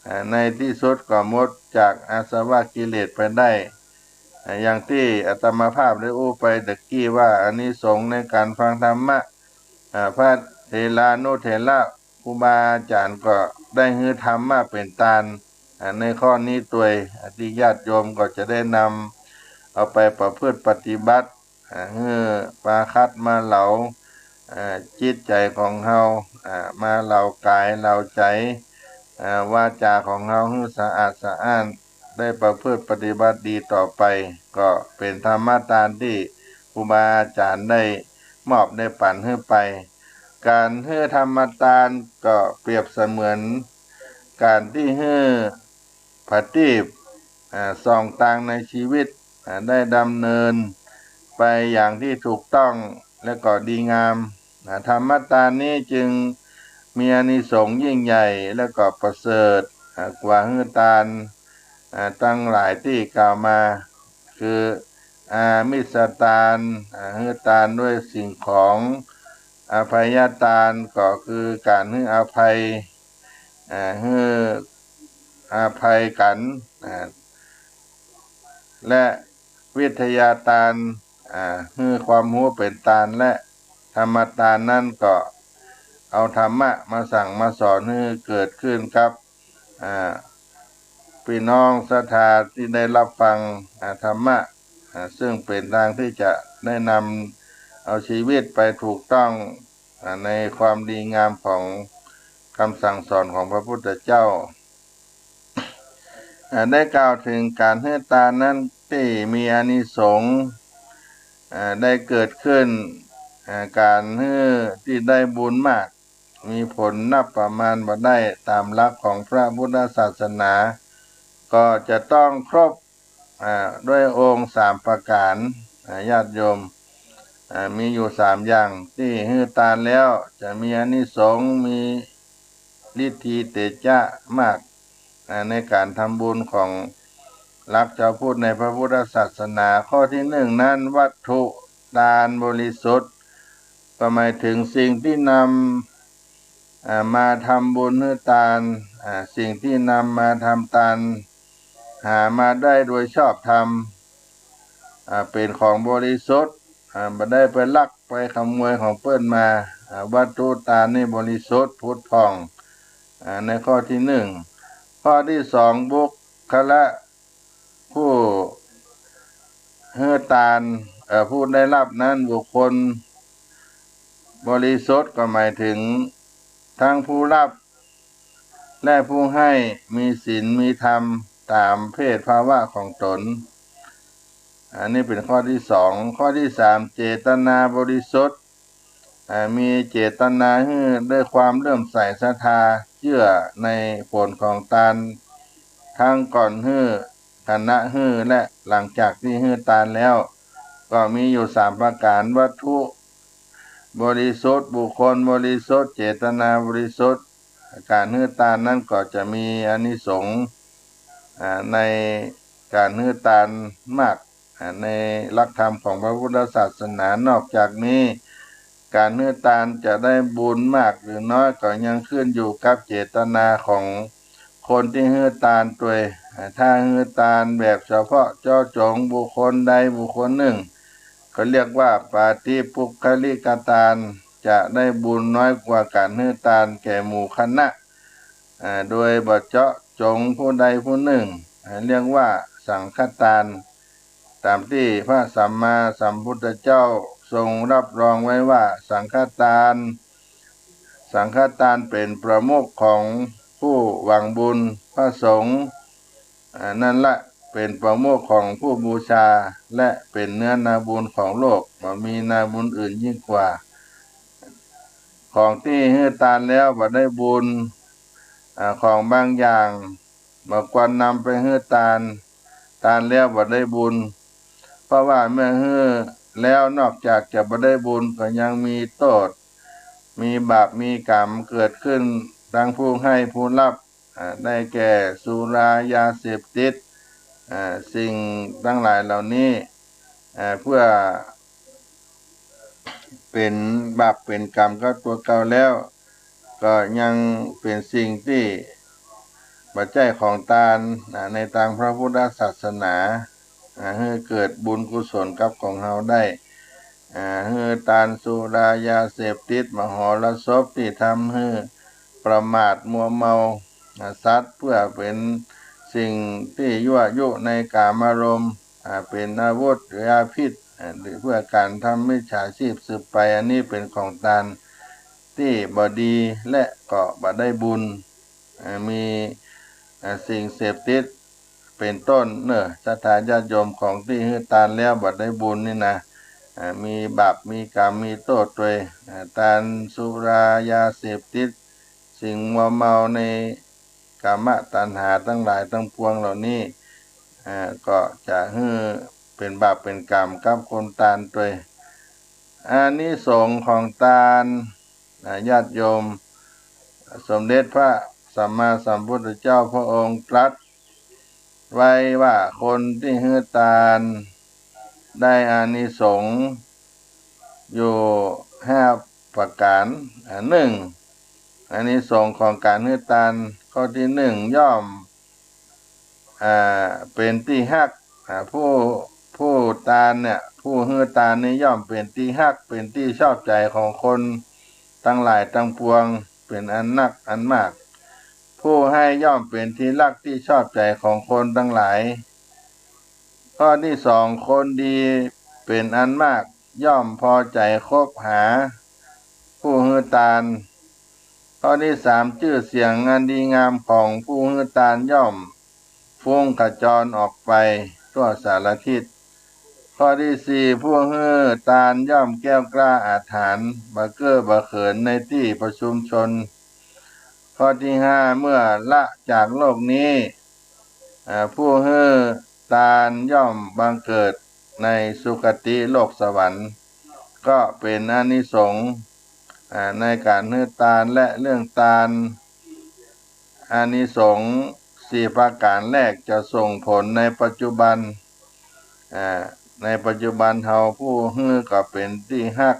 อ่า ในตี้สุดก็หมดจากอาสวะกิเลสไปได้ อ่า อย่างตี้อาตมาภาพได้อู้ไปตะกี้ว่า อานิสงส์ในก๋านฟังธรรมะ อ่า พระเถรานุเถระครูบาอาจ๋ารย์ก็ได้หื้อธรรมะเป๋นตาน อ่า ในข้อนี้ตวย อ่า ตี้ญาติโยมก็จะได้นำเอาไปประพฤติปฏิบัติ อ่า หื้อปาคัดมาเหลา อ่า จิตใจ๋ของเฮา อ่า มาเหลาก๋ายเหลาใจ๋ อ่า วาจ๋าของเฮาหื้อสะอาดสะอ้าน ได้ประพฤติปฏิบัติดีต่อไป ก็เป๋นธรรมตานตี้ครูบาอาจ๋ารย์ได้มอบได้ปั๋นหื้อไป ก๋านหื้อธรรมตานก็เปรียบเสมือนก๋านตี้หื้อผะตีป อ่า ส่องตางในชีวิต อ่า ได้ดำเนินไปอย่างตี้ถูกต้องและก็ดีงาม อ่า ธรรมตานนี้จึงมีอานิสงส์ยิ่งใหญ่และก็ประเสริฐ อ่า กว่าหื้อตาน อ่า ตังหลายตี้กล่าวมา คือ อามิสตาน อ่า หื้อตานด้วยสิ่งของ อภัยตานก็คือก๋านหื้ออภัย อ่า หื้ออภัยกั๋น อ่า และวิทยาตาน อ่า หื้อความฮู้เป๋นตาน และธรรมตานนั้นก็เอาธรรมะมาสั่งมาสอนหื้อเกิดขึ้นกับ อ่า ปี้น้องศรัทธาตี้ได้ฮับฟัง อ่า ธรรมะ อ่า ซึ่งเป๋นตางตี้จะได้นำเอาชีวิตไปถูกต้อง อ่า ในความดีงามของกำสั่งสอนของพระพุทธเจ้า อ่า ได้กล่าวเถิงก๋านหื้อตานนั้นตี้มีอานิสงส์ อ่า ได้เกิดขึ้น อ่า ก๋านหื้อตี้ได้บุญมาก มีผลนับประมาณบ่ได้ ต๋ามหลักของพระพุทธศาสนา ก็จะต้องครบ อ่า ด้วยองค์สามประก๋าน อ่า ญาติโยม อ่า มีอยู่สามอย่าง ตี้หื้อตานแล้วจะมีอานิสงส์ มีฤทธิเตจะมาก อ่า ในก๋านทำบุญของหลักจาวพุทธในพระพุทธศาสนา ข้อตี้นึ่งนั้น วัตถุตานบริสุทธิ์ ก็หมายเถิงสิ่งตี้นำ อ่า มาทำบุญหื้อตาน อ่า สิ่งตี้นำมาทำตาน หามาได้โดยชอบธรรม อ่า เป๋นของบริสุทธิ์ อ่า บ่ได้ไปลักไปขโมยของเปิ้นมา อ่า วัตถุตานนี่บริสุทธิ์ผุดผ่อง อ่า ในข้อตี้นึ่ง ข้อตี้สอง บุคคละ ผู้หื้อตาน เอ่อ ผู้ได้ฮับนั้นบุคคลบริสุทธิ์ ก็หมายเถิงตึงผู้ฮับ และผู้หื้อมีศีลมีธรรมต๋ามเพศภาวะของต๋น อันนี้เป๋นข้อตี้สอง ข้อตี้สาม เจตนาบริสุทธิ์ อ่า มีเจตนาหื้อด้วยความเลื่อมใสศรัทธา เจื้อในผลของตาน ตึงก่อนหื้อ ขณะหื้อ และหลังจากตี้หื้อตานแล้ว ก็มีอยู่สามประก๋าน วัตถุบริสุทธิ์ บุคคลบริสุทธิ์ เจตนาบริสุทธิ์ ก๋านหื้อตานนั้นก็จะมีอานิสงส์ อ่า ในก๋านหื้อตานมาก อ่า ในหลักธรรมของพระพุทธศาสนา นอกจากนี้ ก๋านหื้อตานจะได้บุญมากหรือน้อยก็ยังขึ้นอยู่กับเจตนาของคนตี้หื้อตานตวย อ่า ถ้าหื้อตานแบบเฉพาะเจาะจงบุคคลใดบุคคลนึ่ง ก็เรียกว่าปาฏิปุคคลิกตาน จะได้บุญน้อยกว่าก๋านหื้อตานแก่หมู่คณะ อ่า โดยบ่เจาะจงผู้ใดผู้นึ่ง อ่า เรียกว่าสังฆตาน ต๋ามตี้พระสัมมาสัมพุทธเจ้าทรงฮับรองไว้ว่าสังฆตาน สังฆตานเป๋นประมุขของผู้หวังบุญ พระสงฆ์ อ่า นั้นละเป๋นประมุขของผู้บูชา และเป๋นเนื้อนาบุญของโลก บ่มีนาบุญอื่นยิ่งกว่า ของตี้หื้อตานแล้วบ่ได้บุญ อ่า ของบางอย่างบ่ควรนำไปหื้อตาน ตานแล้วบ่ได้บุญ เพราะว่าเมื่อหื้อแล้วนอกจากจะบ่ได้บุญก็ยังมีโต้ษ มีบาปมีก๋รรมเกิดขึ้นตึงผู้หื้อผู้ฮับ อ่า ได้แก่สุรา ยาเสพติด อ่า สิ่งตังหลายเหล่านี้ อ่า เปื้อเป๋นบาปเป๋นก๋รรมกับตั๋วเก่าแล้ว ก็ยังเป๋นสิ่งตี้บ่ใจ้ของตาน อ่า ในตางพระพุทธศาสนา อ่า หื้อเกิดบุญกุศลกับของเฮาได้ อ่า หื้อตานสุรา ยาเสพติด มหรสพตี้ทำหื้อประมาทมัวเมา อ่า สัตว์ เปื้อเป๋นสิ่งตี้ยั่วยุในกามารมณ์ อ่า เป๋นอาวุธหรือยาพิษ อ่า หรือเปื้อก๋านทำมิจฉาชีพสืบไป อันนี้เป๋นของตานตี้บ่ดีและก็บ่ได้บุญ อ่า มี อ่า สิ่งเสพติดเป๋นต้นเน่อ ศรัทธาญาติโยม ของตี้หื้อตานแล้วบ่ได้บุญนี่นะ อ่า มีบาปมีก๋รรมมีโต้ษตวย อ่า ตานสุรา ยาเสพติด สิ่งมัวเมาในกามตัณหาตังหลายตังปวงเหล่านี้ อ่า ก็จะหื้อเป๋นบาปเป๋นก๋รรมกับคนตานตวย อานิสงส์ของตาน อ่า ญาติโยม สมเด็จพระสัมมาสัมพุทธเจ้าพระองค์ตรัสไว้ว่าคนตี้หื้อตานได้อานิสงส์อยู่ห้าประก๋าน อ่า นึ่ง อานิสงส์ของก๋านหื้อตาน ข้อตี้นึ่ง ย่อม อ่า เป๋นตี้ฮัก อ่า ผู้ ผู้ตานเนี่ย ผู้หื้อตานนี่ย่อมเป๋นตี้ฮัก เป๋นตี้ชอบใจ๋ของคนตังหลายตังปวง เป๋นอันนักอันมาก ผู้หื้อย่อมเป๋นตี้ฮักตี้ชอบใจ๋ของคนตังหลาย ข้อตี้สอง คนดีเป๋นอันมาก ย่อมพอใจ๋คบหาผู้หื้อตาน ข้อตี้สาม จื้อเสียงอันดีงามของผู้หื้อตานย่อม ฟุ้งขจรออกไปทั่วสารทิศ ข้อตี้สี่ ผู้หื้อตานย่อมแกล้วกล้าอาถรรพ์ บ่เก้อบ่เขินในตี้ประชุมชน ข้อตี้ห้า เมื่อละจากโลกนี้ อ่า ผู้หื้อตานย่อมบังเกิดในสุคติโลกสวรรค์ ก็เป๋นอานิสงส์ อ่า ในก๋านหื้อตาน และเรื่องตาน อานิสงส์สี่ประก๋านแรกจะส่งผลในปัจจุบัน อ่า ในปัจจุบันเฮา ผู้หื้อก็เป๋นตี้ฮัก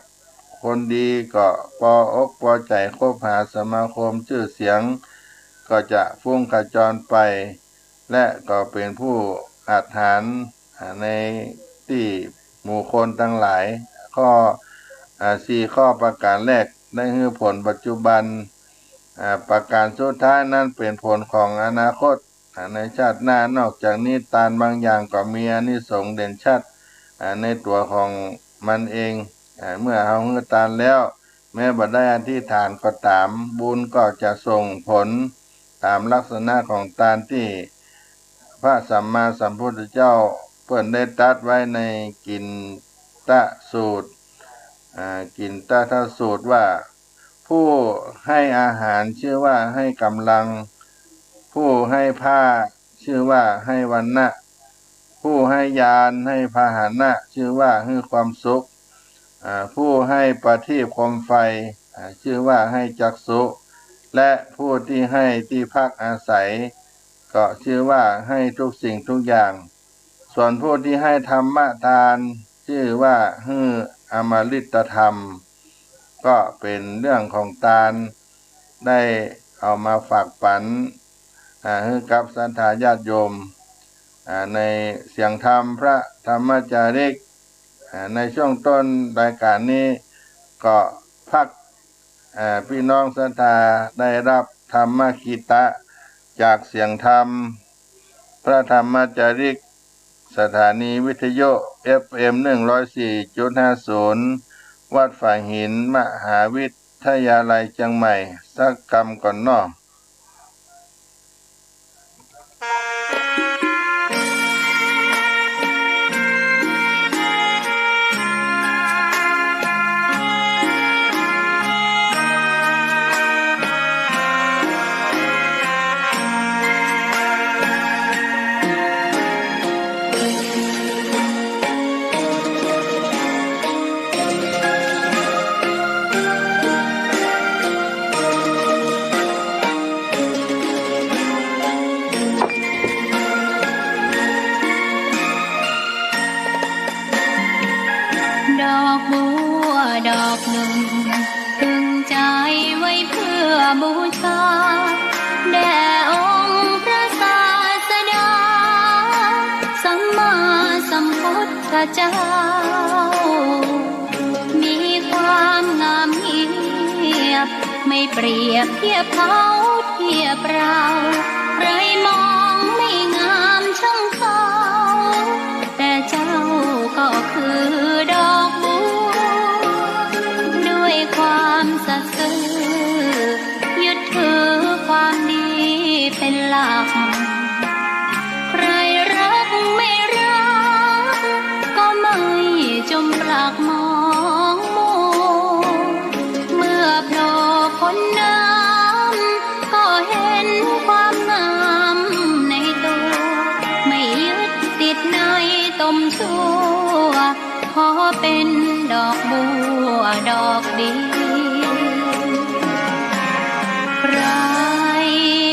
คนดีก็ปออกปอใจ๋คบหาสมาคม จื้อเสียงก็จะฟุ้งขจรไป และก็เป๋นผู้อาถรรพ์ อ่า ในตี้หมู่คนตังหลาย ข้อ อ่า สี่ข้อประก๋านแรกได้หื้อผลปัจจุบัน อ่า ประก๋านสุดท้ายนั้นเป๋นผลของอนาคต อ่า ในชาติหน้า นอกจากนี้ตานบางอย่างก็มีอานิสงส์เด่นชัด อ่า ในตั๋วของมันเอง อ่า เมื่อเฮาหื้อตานแล้ว แม้บ่ได้อธิษฐานก็ต๋าม บุญก็จะส่งผลต๋ามลักษณะของตานตี้พระสัมมาสัมพุทธเจ้าเปิ้นได้ตรัสไว้ในกิณฑะสูตร อ่า กิณฑะสูตรว่า ผู้ให้อาหารชื่อว่าให้ก๋ำลัง ผู้ให้ผ้าชื่อว่าให้วรรณะ ผู้ให้ญาณ ให้พาหนะ ชื่อว่าหื้อความสุข อ่า ผู้ให้ประทีปโคมไฟ อ่า ชื่อว่าให้จักษุ และผู้ตี้ให้ตี้พักอาศัย ก็ชื่อว่าให้ทุกสิ่งทุกอย่าง ส่วนผู้ตี้ให้ธรรมทาน จื้อว่าหื้ออมฤตธรรม ก็เป๋นเรื่องของตาน ได้เอามาฝากปั๋น อ่า หื้อกับศรัทธาญาติโยม อ่า ในเสียงธรรมพระธรรมจาริก อ่า ในช่วงต้นรายก๋านนี้ก็พัก อ่า พี่น้องศรัทธาได้ฮับธรรมกิตตะจากเสียงธรรมพระธรรมจาริก สถานีวิทยุ เอฟเอ็ม หนึ่งร้อยสี่จุดห้าศูนย์ วัดฝายหิน มหาวิทยาลัยเจียงใหม่ สักกำก่อนเนาะ ดอกบัวดอกหนึ่ง ตึงใจไว้เพื่อบูชา แด่องค์พระศาสดา สัมมาสัมพุทธเจ้า มีความงามเงียบ ไม่เปรียบเทียบเขาเทียบเรา ใครมองไม่งามช่างเขา แต่เจ้าก็คือดอกบัว ด้วยความสัตย์ซื่อ ยึดถือความดีเป็นหลัก ใครรักไม่รัก ก็ไม่จมปลักมองมัว เมื่อโผล่พ้นน้ำ ก็เห็นความงามในตัว ไม่ยึดติดในตมชั่ว ขอเป็นดอกบัวดอกเดียว ใคร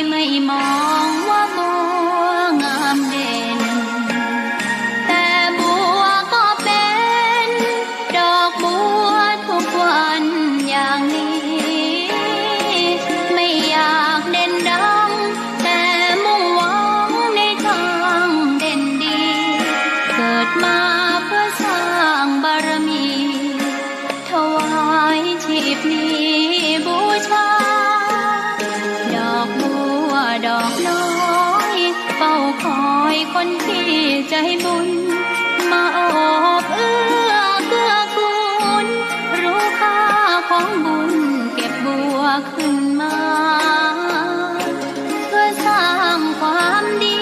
ไม่มองว่าบัวงามเด่น แต่บัวก็เป็นดอกบัวทุกวันอย่างนี้ ไม่อยากเด่นดัง แต่มุ่งหวังในทางเด่นดี เกิดมาเพื่อสร้างบารมี ถวายชีพนี้บูชา ดอกบัวดอกน้อย เฝ้าคอยคนที่ใจบุญ มาโอบเอื้อเกื้อกูล รู้ค่าของบุญเก็บบัวขึ้นมา เพื่อสร้างความดี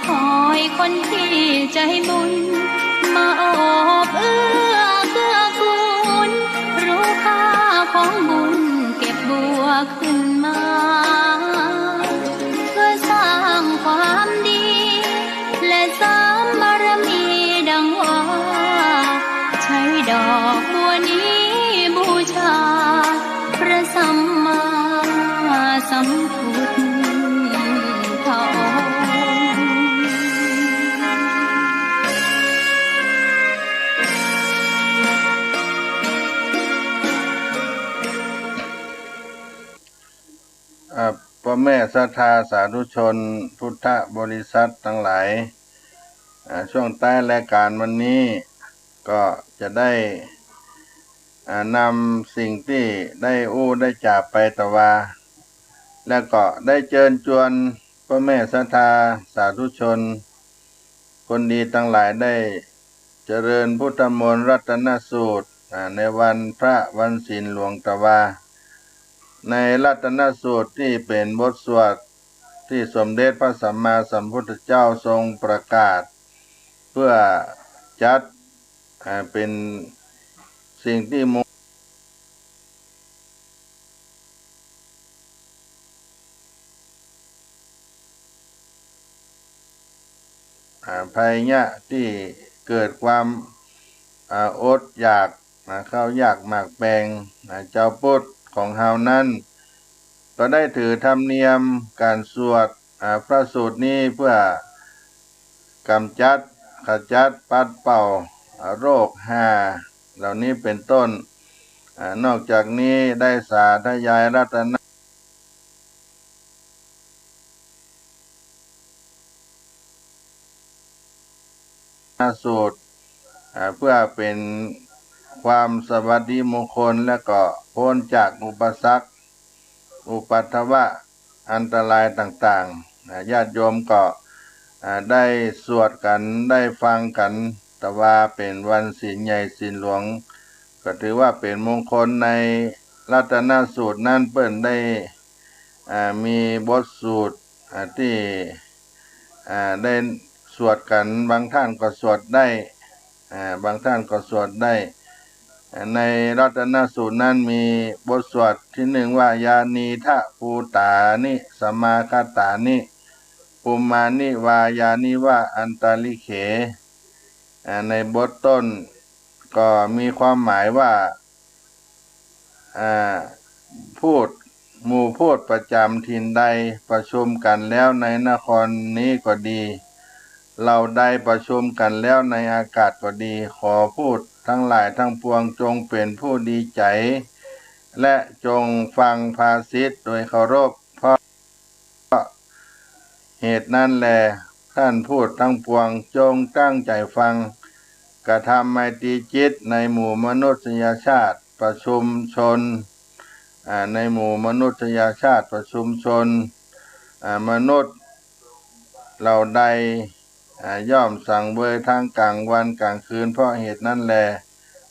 คอยคนที่ใจบุญ มาโอบเอื้อเกื้อกูล รู้ค่าของบุญเก็บบัวขึ้นมา เพื่อสร้างความดี และเสริมบารมีดังว่า ใช้ดอกบัวนี้บูชา พระสัมมาสัมพุทธองค์ อ่า พ่อแม่ศรัทธาสาธุชนพุทธบริษัทตังหลาย อ่า ช่วงท้ายรายการวันนี้ ก็จะได้ อ่า นำสิ่งตี้ได้อู้ได้จ๋าไปตะวา แล้วก็ได้เจิญจวนพ่อแม่ศรัทธาสาธุชน คนดีตังหลายได้เจริญพุทธมนต์รัตนสูตร อ่า ในวันพระวันศีลหลวงตะวา ในรัตนสูตรตี้เป๋นบทสวดตี้สมเด็จพระสัมมาสัมพุทธเจ้าทรงประกาศ เพื่อจัด อ่า เป๋นสิ่งตี้มง อ่า ภัยยะตี้เกิดความ อ่า อดอยาก อ่า ข้าวยากหมากแปง อ่า จาวพุทธของเฮานั้น ก็ได้ถือธรรมเนียมก๋านสวด อ่า พระสูตรนี้เพื่อกำจัด ขจัด ปัดเป่า อ่า โรคห้าเหล่านี้เป๋นต้น อ่า นอกจากนี้ได้สาธยายรัตน สูตร อ่า เพื่อเป๋นความสวัสดีมงคล และก็ป๊นจากอุปสรรค อุปัทวะ อันตรายต่างๆ อ่า ญาติโยมก็ อ่า ได้สวดกั๋น ได้ฟังกั๋น ตะวาเป๋นวันศีลใหญ่ศีลหลวง ก็ถือว่าเป๋นมงคลในรัตนสูตรนั้น เปิ้นได้ อ่า มีบทสูตร อ่า ตี้ อ่า ได้สวดกั๋น บางท่านก็สวดได้ อ่า บางท่านก็สวดได้ อ่า ในรัตนสูตรนั้นมีบทสวดตี้นึ่งว่า ยานีทะภูตานิ สมาคตานิ ปุมมานิวา ยานิวะอันตะลิเข อ่า ในบทต้นก็มีความหมายว่า อ่า พูด หมู่พูดประจ๋ำถิ่นใดประชุมกั๋นแล้วในนครนี้ก็ดี เหล่าใดประชุมกั๋นแล้วในอากาศก็ดี ขอพูดทั้งหลายทั้งปวงจงเป๋นผู้ดีใจ๋ และจงฟังภาษิตโดยเคารพ เพราะ เหตุนั้นแล ท่านพูดทั้งปวงจงตั้งใจ๋ฟัง กระทำไมตรีจิตในหมู่มนุษยชาติประชุมชน อ่า ในหมู่มนุษยชาติประชุมชน อ่า มนุษย์เหล่าใด อ่า ย่อมสังเวยทั้งกลางวันกลางคืน เพราะเหตุนั้นแล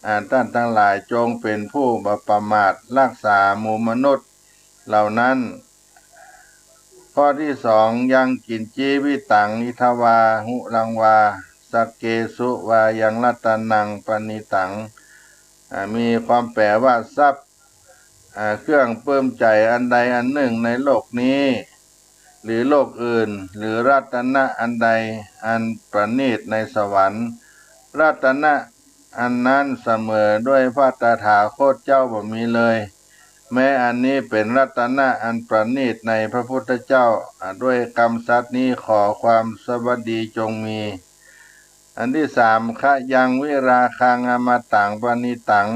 อ่า ท่านทั้งหลายจงเป๋นผู้บ่ประมาท รักษาหมู่มนุษย์เหล่านั้น ข้อตี้สอง ยังกิญจีวิตัง อิทธวา หุรังวา สักเกสุวายัง รัตนังปะณิตัง อ่า มีความแปลว่า ทรัพย์ อ่า เครื่องปลื้มใจ๋อันใดอันนึ่งในโลกนี้ หรือโลกอื่น หรือรัตนะอันใดอันประณีตในสวรรค์ รัตนะอันนั้นเสมอด้วยพระตถาคตเจ้าบ่มีเลย แม้อันนี้เป๋นรัตนะอันประณีตในพระพุทธเจ้า อ่า ด้วยกำสัตย์นี้ขอความสวัสดีจงมี อันตี้สาม ขยังวิราคัง อมตังปะณิตัง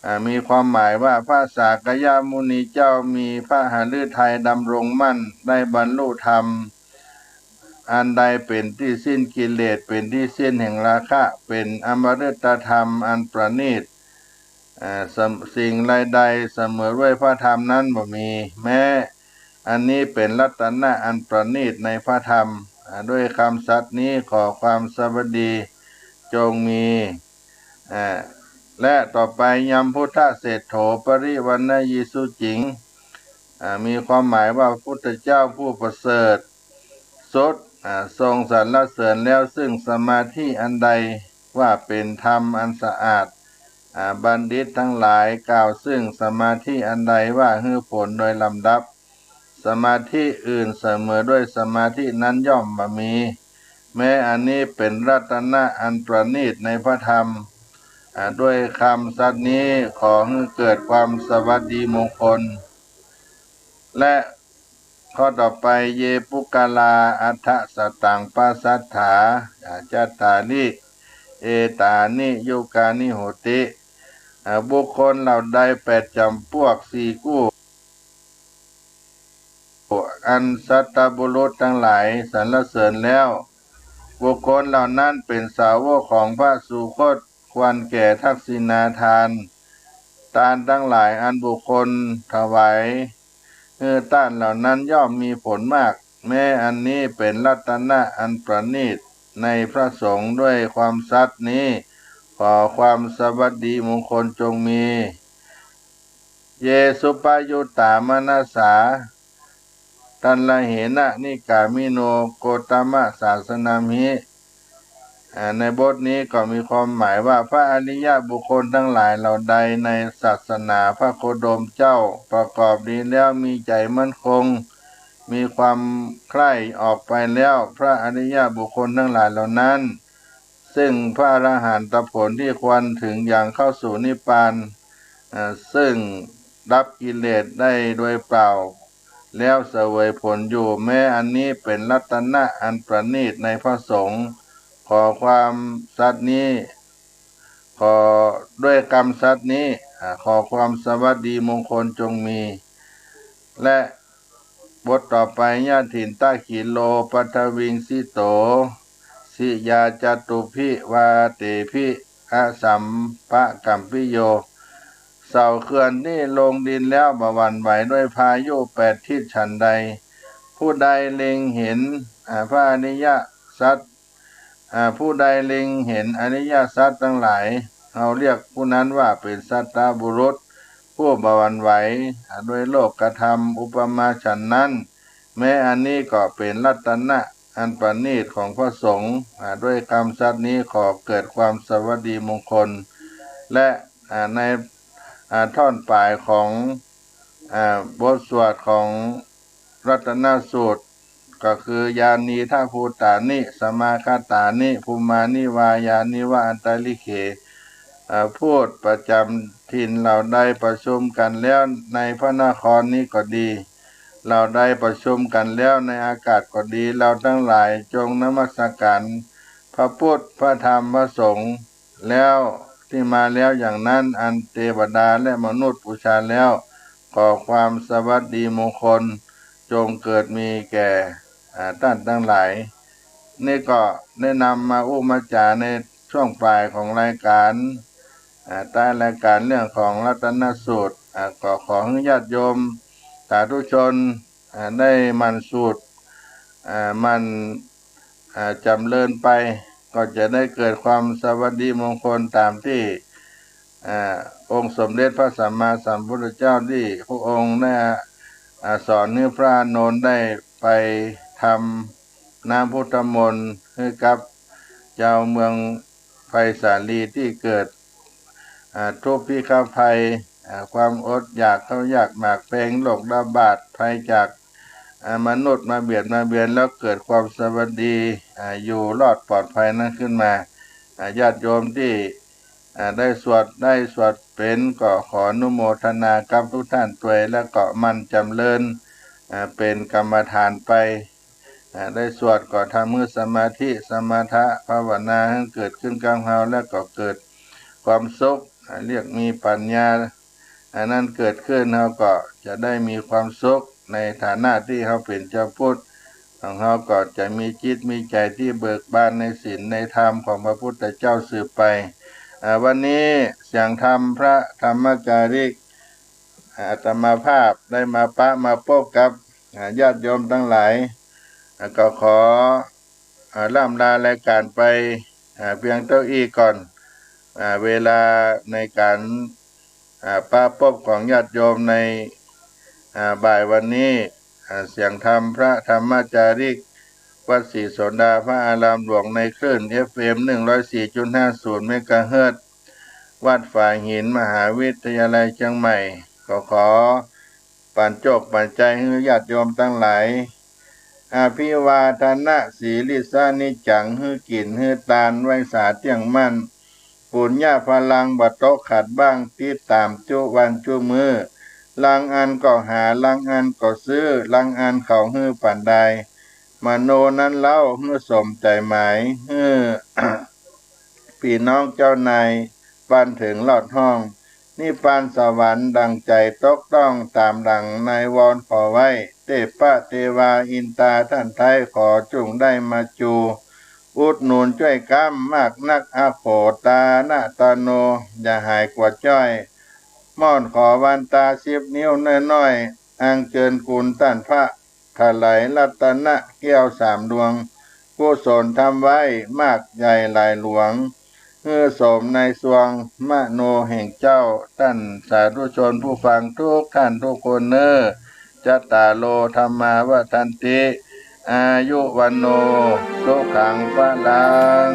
อ่า มีความหมายว่า พระสากยมุนีเจ้ามีพระหฤทัยดำรงมั่น ได้บรรลุธรรม อันใดเป๋นตี้สิ้นกิเลส เป๋นตี้สิ้นแห่งราคะ เป๋นอมฤตธรรมอันประณีต อ่า สำ- สิ่งใดๆ เสมอด้วยพระธรรมนั้นบ่มี แม้อันนี้เป๋นรัตนะอันประณีตในพระธรรม อ่า ด้วยกำสัตย์นี้ขอความสวัสดีจงมี อ่า และต่อไป ยำพุทธเศรษฐโถ ปริวัณยีสุจิง อ่า มีความหมายว่า พระพุทธเจ้าผู้ประเสริฐสุด อ่า ทรงสรรเสริญแล้วซึ่งสมาธิอันใดว่าเป๋นธรรมอันสะอาด อ่า บัณฑิตทั้งหลายกล่าวซึ่งสมาธิอันใดว่าหื้อผลโดยลำดับ สมาธิอื่นเสมอด้วยสมาธินั้นย่อมบ่มี แม้อันนี้เป๋นรัตนะอันประณีตในพระธรรม อ่า ด้วยกำสัตย์นี้ขอหื้อเกิดความสวัสดีมงคล และข้อต่อไป เย ปุคคลา อัฏฐะ สะตัง ปะสัทธา อ่า จัตตาริ เอตานิ ยุคานิ โหติ อ่า บุคคลเหล่าใดแปดจ๋ำปวกสี่กู้ อันสัตตบุรุษทั้งหลายสรรเสริญแล้ว บุคคลเหล่านั้นเป๋นสาวกของพระสุคต ควรแก่ทักษิณาทาน ตานทั้งหลายอันบุคคลถวายหื้อต้านเหล่านั้นย่อมมีผลมาก แม้อันนี้เป๋นรัตนะอันประณีตในพระสงฆ์ ด้วยกำสัตย์นี้ขอความสวัสดีมงคลจงมี เย สุปยุตตา มนัสสา ทัลลาเหนะ นิกามิโน โคตมะ สาสนัมหิ อ่า ในบทนี้ก็มีความหมายว่า พระอริยบุคคลทั้งหลายเหล่าใดในศาสนาพระโคดมเจ้าประกอบดีแล้วมีใจ๋มั่นคง มีความใคร่ออกไปแล้ว พระอริยบุคคลทั้งหลายเหล่านั้น ซึ่งพระอรหันตผลที่ควรถึงอย่างเข้าสู่นิพพาน อ่า ซึ่งดับกิเลสได้โดยเปล่า แล้วเสวยผลอยู่ แม้อันนี้เป๋นรัตนะอันประณีตในพระสงฆ์ ขอกำสัตย์นี้ ขอ ด้วยกำสัตย์นี้ อ่า ขอความสวัสดีมงคลจงมี และบทต่อไป ยะถินทะขีโล ปัทวิงสิโต สิยาจตุพภิ วาเตพภิ อสัมภกัมปิโย เสาเขื่อนนี้ลงดินแล้วบ่หวั่นไหวด้วยพายุแปดทิศฉันใด ผู้ใดเล็งเห็น อ่า พระอริยสัจ อ่า ผู้ใดเล็งเห็นอริยสัจทั้งหลาย เฮาเรียกผู้นั้นว่าเป๋นสัตตบุรุษ ผู้บ่หวั่นไหว อ่า ด้วยโลกธรรม อุปมาฉันนั้น แม้อันนี้ก็เป๋นรัตนะอันประณีตของพระสงฆ์ อ่า ด้วยกำสัตย์นี้ขอเกิดความสวัสดีมงคล และ อ่า ใน อ่า ท่อนปลายของ อ่า บทสวดของรัตนสูตร ก็คือ ยานีทะภูตานิ สมาคตานิ ภูมานิวา ยานิวะ อันตริกเข อ่า พูดประจ๋ำถิ่นเหล่าใดประชุมกันแล้วในพระนครนี้ก็ดี เหล่าใดประชุมกันแล้วในอากาศก็ดี เราทั้งหลายจงนมัสการพระพุทธ พระธรรม พระสงฆ์ แล้ว ที่มาแล้วอย่างนั้น อันเตวดาและมนุษย์บูชาแล้ว ขอความสวัสดีมงคลจงเกิดมีแก่ อ่า ต้านทั้งหลาย นี่ก็ได้นำมาอุปมาจ๋าในช่วงปลายของรายการ อ่า ท้ายรายการเรื่องของรัตนสูตร อ่า ก็ขอหื้อญาติโยมสาธุชน อ่า ได้หมั่นสูตร อ่า หมั่น อ่า จ๋ำเริญไป ก็จะได้เกิดความสวัสดีมงคลต๋ามตี้ อ่า องค์สมเด็จพระสัมมาสัมพุทธเจ้าตี้พระองค์ได้ อ่า สอนหื้อพระอานนท์ได้ไปทำน้ำพุทธมนต์หื้อกับจาวเมืองไพศาลีตี้เกิด อ่า ทุพพิฆภัย อ่า ความอดอยาก ข้าวยากหมากแพง โรคระบาด ภัยจาก อ่า มนุษย์มาเบียดมาเบียน แล้วเกิดความสวัสดี อ่า อยู่รอดปลอดภัยนั้นขึ้นมา อ่า ญาติโยมตี้ อ่า ได้สวด ได้สวดเป๋น ก็ขออนุโมทนากับทุกท่านตวย และก็หมั่นจ๋ำเริญ อ่า เป๋นกรรมฐานไป อ่า ได้สวดก็ทำหื้อสมาธิ สมถะภาวนาหื้อเกิดขึ้นกับเฮา และก็เกิดความสุข อ่า เรียกมีปัญญา อันนั้นเกิดขึ้น เฮาก็จะได้มีความสุขในฐานะตี้เฮาเป๋นจาวพุทธ ของเฮาก็จะมีจิตมีใจ๋ตี้เบิกบานในศีลในธรรมของพระพุทธเจ้าสืบไป อ่า วันนี้เสียงธรรมพระธรรมจาริก อาตมาภาพได้มาปะมาปบกับ อ่า ญาติโยมตังหลาย อ่า ก็ขอ อ่า ร่ำลารายการไป อ่า เปียงเต้าอี้ก่อน อ่า เวลาในก๋าน อ่า ปะปบของญาติโยมใน อ่า บ่ายวันนี้ อ่า เสียงธรรมพระธรรมจาริก วัดศรีโสดาพระอารามหลวงในคลื่น เอฟเอ็ม หนึ่งร้อยสี่จุดห้าศูนย์ เมกะเฮิรตซ์ วัดฝายหิน มหาวิทยาลัยเชียงใหม่ ก็ขอปั๋นโจคปั๋นชัยหื้อญาติโยมตังหลาย อภิวาทนะสีลิสสะนิจจัง หื้อกิ๋นหื้อตานไหว้สาเตี้ยงมั่น ปุญญะพลังบ่ตกขัดบ้าง ติดต๋ามจุวันจุมื้อ ลางอันก็หา ลางอันก็ซื้อ ลางอันเขาหื้อปั๋นดาย มโนนั้นเล่าหื้อสมใจ๋หมาย หื้อ ปี้น้องเจ้านาย ปันเถิงลอดห้อง นิพพานสวรรค์ดั่งใจ๋ตกต้อง ต๋ามดั่งนายวนขอไว้ เตปะเตวาอินตาต้านไท้ ขอจุ่งได้มาจู อุดหนุนจ้วยก๊ำ มากนักอโขตานะตะโน อย่าหายกั๋วจ้อย ม่อนขอวันตาสิบนิ้วน้อยๆ อังเจิญกุณต้านพระ ถลายรัตนะแก้วสามดวง กุศลทำไว้มากใหญ่หลายหลวง หื้อสมในสวงมโนแห่งเจ้า ต้านสาธุชนผู้ฟังทุกท่านทุกคนเน่อ จัตตาโร ธัมมา วัฑฒันติ อายุ วัณโณ สุขัง พลัง